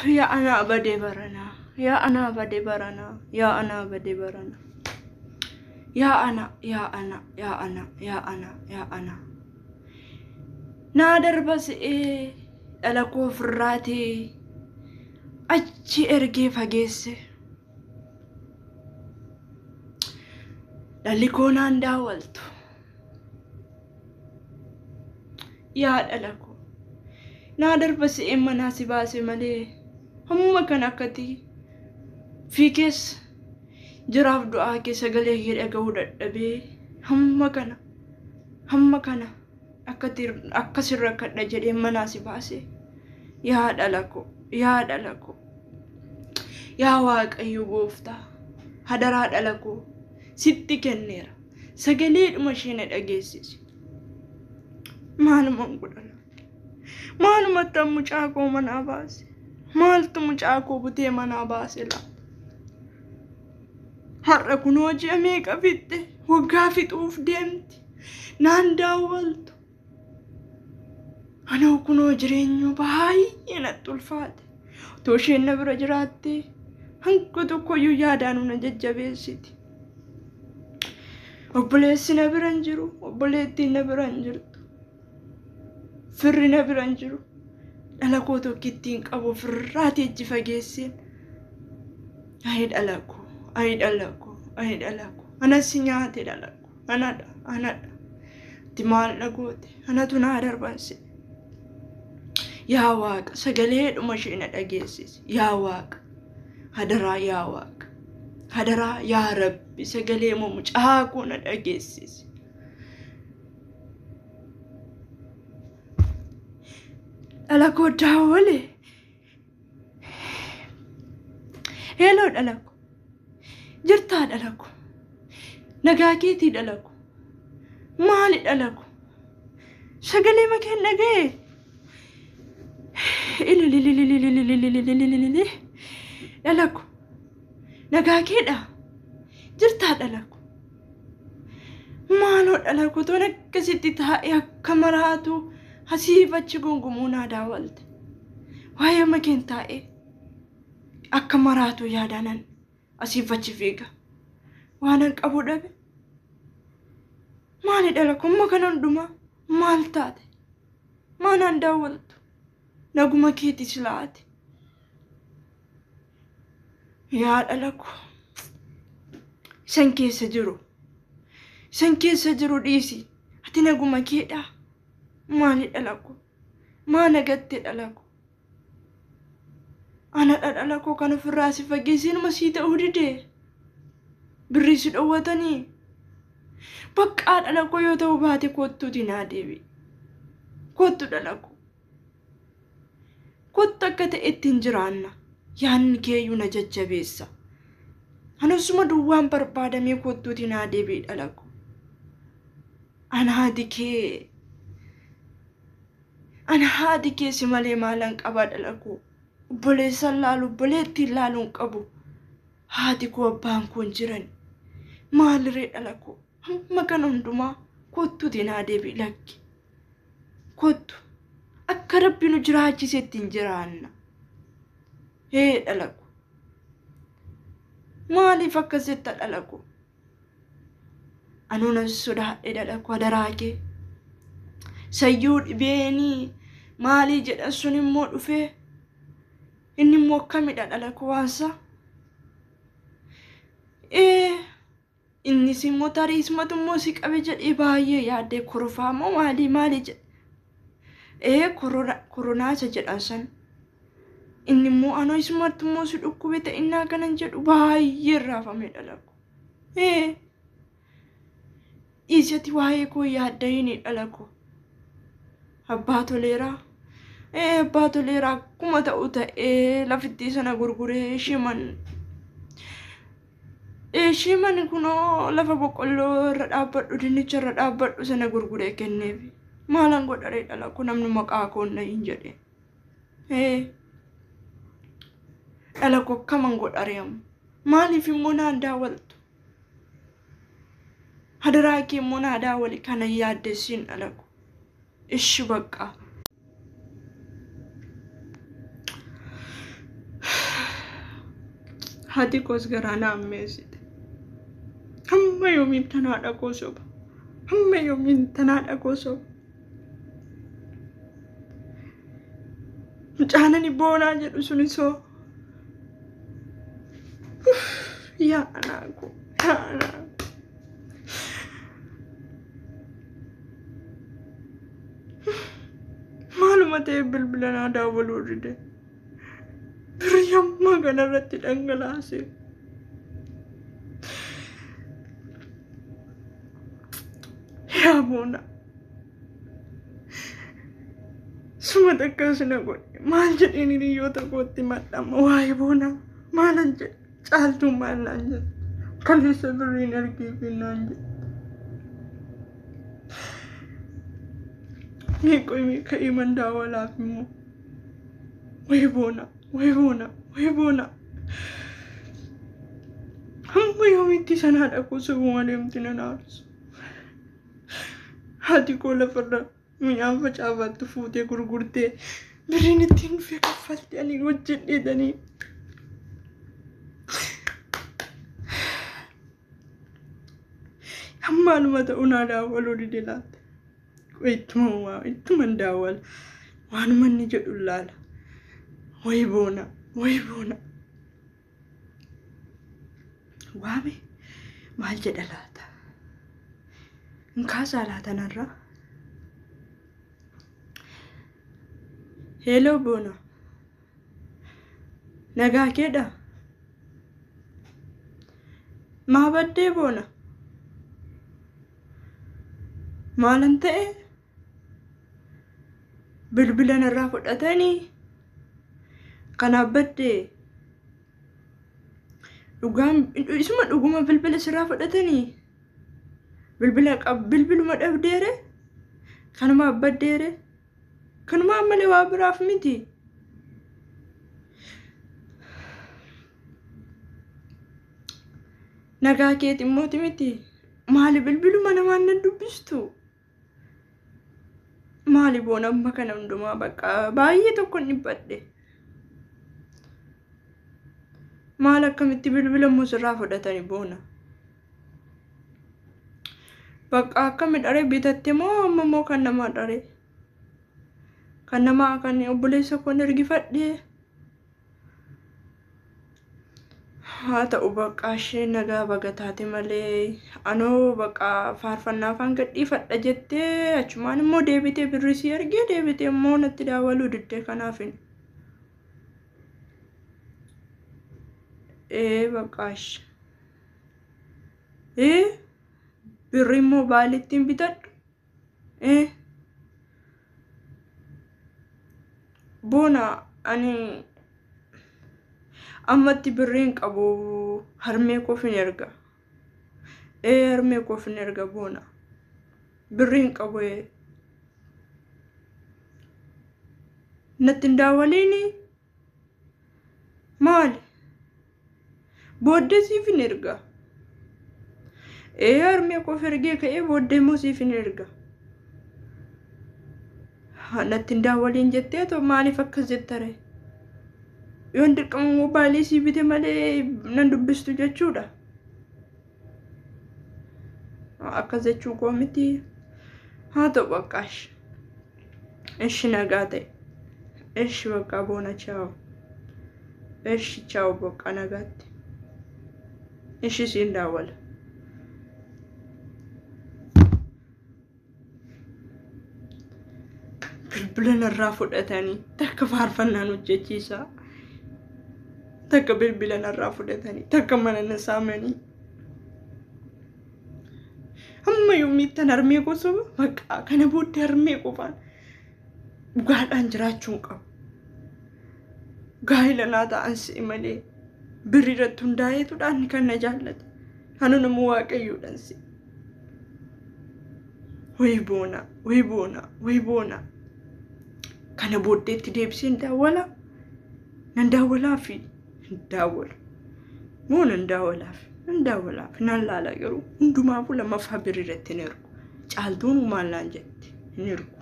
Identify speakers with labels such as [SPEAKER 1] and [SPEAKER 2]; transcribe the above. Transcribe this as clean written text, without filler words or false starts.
[SPEAKER 1] Yaa anaa badee baranaa. Yaa anaa badee baranaa. Yaa anaa badee baranaa. Yaa ana, yaa ana, yaa ana, yaa ana, yaa ana. Naa darba se'ee dhala koo ofirraatii achi ergee fageesse. Dhalli koo naan daawwaltu. Yaa dhala koo. Naa darba se'ee manaa si baase malee hamma kana akkati fi keessa jiraaf du'aa kee sagalee kee dhaga'uu dadhabee hamma kana akkasin rakkadha jedhee manaa si baase. Yaa dhala koo, yaa dhala koo, yaa Waaqayyo gooftaa, hadaraa dhala koo sitti kenneera. Sagaleedhuma ishee na dhageessisi. Maaluman godha? Maalumatti mucaa koo manaa baase? Maaltu mucaa koo butee manaa baase laata? Har'a kunoo ji'a meeqa fixxe? Waggaa fixuuf deemti. Naan daawwaltu. Anoo kunoo jireenyu baay'ee natti ulfaate. Otoo isheen na bira jiraattee hanga tokkoyyuu yaadaan na jajjabeessiti. Obboleessi na bira hin jiru, obboleettiin na bira hin jirtu. Firri na bira hin jiru. Dhala koo tokkittiin qabu ofirraatii achi fageesseen. Ayi dhala koo, ayi dhala koo, ayi dhala koo. Anas si nyaate dhala koo. Anadha, anadha. Ati maal na goote? Anatu naa darbanse. Yaa Waaqa, sagaleedhuma ishee na dhageessisi. Yaa Waaqa, hadaraa yaa Waaqa. Hadaraa yaa Rabbi, sagalee mucaa koo na dhageessisi. Dhala koo daawwale. Heloo dhala koo. Jirtaa dhala koo. Nagaa keetii dhala koo. Maali dhala koo? Sagalee makeen dhaga'e. Ilililililililililililililili. Dhala koo. Nagaa keedha. Jirtaa dhala koo. Maaloo dhala koo toon akkasitti taa'ee akka maraatu asiif achi gungumuu naa daawwalte. Waa'ee makeen taa'ee akka maraatu yaadanan asiif achi fiiga. Waanan qabu dhabe. Maali dhala koo amma kana hundumaa maal taate? Maanaan daawwaltu? Naguma keetii silaate. Yaa dhala koo. Isan keessa jiru. Isan keessa jiru dhiisi. Ati naguma keedhaa. Maali dhala koo? Maa nagatte dhala koo? Anadha dhala koo kan ofirraa si fageessinuma sii ta'uu didee. Birrii si dhowwatanii. Baqqaa dhala koo yoo ta'u baate kottuuti naa deebi'i. Kottu dhala koo. Kottu akka ta'etti hin jiraanna. Yaanni keeyyuu na jajjabeessa. Anasuma duwwaan barbaadamee kottuuti naa deebi'i dhala koo. Ana haati kee. Ana haati kee si malee maalan qaba dhala koo. Obboleessan laalu, obboleettiin laalu hin qabu. Haati koo abbaan koo hin jiran. Maaliree dhala koo? Hamma kana hundumaa kottuuti naa deebi'i lakki. Kottu. Akka Rabbi nu jiraachisetti hin jiraanna. Hee dhala koo. Maaliif akkas jetta dhala koo? Anuu nan sodaadhe dhala koo hadaraa kee. Sayyuu dhibeenii maalii jedhan sun immoo dhufee inni immoo akkamidha dhala koo waansa? Innis immoo tarii ismatu immoo si qabe jedhee baay'ee yaaddee korofaa moo maalii maalii jedhe. Koronaa isa jedhan san. Inni immoo anoo isumatti immoo si dhukkube ta'innaa kanan jedhu baay'ee raafame dhala koo. Dhiisati waa'ee koo yaadda'ini dhala koo. Abbaa Toleeraa. Abbaa Toleeraa akkuma ta'u ta'ee lafittii sana gurguree shiman. Shiman kunoo lafa boqqolloo irra dhaabbadhu dinnicha irra dhaabbadhu sana gurguree kenneefi. Maalan godharee dhala koo namni maqaa koo na hin jedhe. Dhala koo akkaman godharee amma? Maaliif immoo naan daawwaltu? Hadaraa kee immoo naa daawwali kana yaaddessiin dhala koo. Ishi baqqaa. Haati koos garaa na ammeessite. Hamma yoomiin tan haadha koo soba? Hamma yoomiin tan haadha koo soba? Mucaan ani boonaa jedhu sunis hoo? Yaa anaa koo, yaa anaa koo. Maaluma ta'e bilbila naa daawwaluu dide. Birrii ammaa kanarratti dhangalaase. Yaa boona. Suma takkas na godhe. Maal jedheen hiriyoota kootti madhama waa'ee boonaa. Maalan jedhe? Caaltuun maal naan jedhe? Kaleessa birriin argeefi naan jedhe. Mee qoy mee ka'ee man daawwalaaf immoo. Wayi boona, wayi boona, wayi boona. Hamma yoomiitti sana haadha koo sobuma deemti nan aarsu. Haati koo lafarra midhaan facaafattu fuutee gurgurtee birriin ittiin dhufee kaffaltee ani hojjedheetanii. Hammaaluma ta'u naa daawwaluu dide laata. Ittuma ittuman daawwala. Waanuma inni jedhu laala. Wayi boona, wayi boona. Waame maal jedha laata? Hin kaasaa laata narraa? Heeloo boona. Nagaa keedha? Maa baddee boona? Maalan ta'e? Bilbila narraa fudhatanii? Kanaaf baddee? Dhugaan isuma dhuguma bilbila sirraa fudhatanii? Bilbila qab bilbiluma dhabdeere? Kanumaaf baddeere? Kanumaaf malee waa biraaf miti. Nagaa keeti immooti miti. Maali bilbiluma namaan nan dubbistu? Maali boona amma kana hundumaa bakka baay'ee tokkon dhiphadhe. Maal akkamitti bilbila immoo sirraa fudhatani boona? Bakka akkami dharee bitatte moo amma immoo kan namaa dharee? Kan namaa kan obboleessa koon ergifadhe. Haa ta'u bakka isheen nagaa baga taate malee anoo bakka faarfannaa afaan gadhiifadha jettee achumaan immoo deebitee birrii sii ergee deebitee immoo natti daawwaluu didde kanaafin. Ee bakka ishee. Ee birrii immoo baalittiin bitadhu. Ee boona ani ammatti birrii hin qabu harmee koof hin erga. Ee harmee koof hin erga boona. Birrii hin qabu ee. Natti hin daawwaliini? Maali? Booddee siif hin erga. Ee harmee koof ergee ka'ee booddee immoo siif hin erga. Natti hin daawwaliin jettee too maaliif akkas jettare? Yoon dirqama mobaayilii sii bite malee nan dubbistu jechuudha. Akkas jechuu koo miti. Haa ta'u bakka ishi. Ishi nagaa ta'e. Ishi bakka boona chaawu. Ishi chaawu bakka nagaatti. Ishi siin daawwala. Bilbila narraa fudhatanii takka faarfannaan hojjechiisaa. Takka bilbila narraa fudhatanii takka mana na saamanii. Hamma yoomiittan harmee koo soba bakka kana booddee harmee qofaan dhugaadhaan jiraachuu hin qabu. Gaa'ela naa ta'an si'i malee birrii irratti hundaa'eetudhaan kan na jaallate. Anu nama waaqayyoodhaan si'i. Wayi boona, wayi boona, wayi boona. Kana booddeetti deebisee hin daawwala. Nan daawwalaafi hin daawwalu. Moo nan daawwalaafi nan daawwalaafi nan laala garuu hundumaafuu lammaffaa birrii irratti hin ergu. Caaltuun maal naan jetti hin ergu.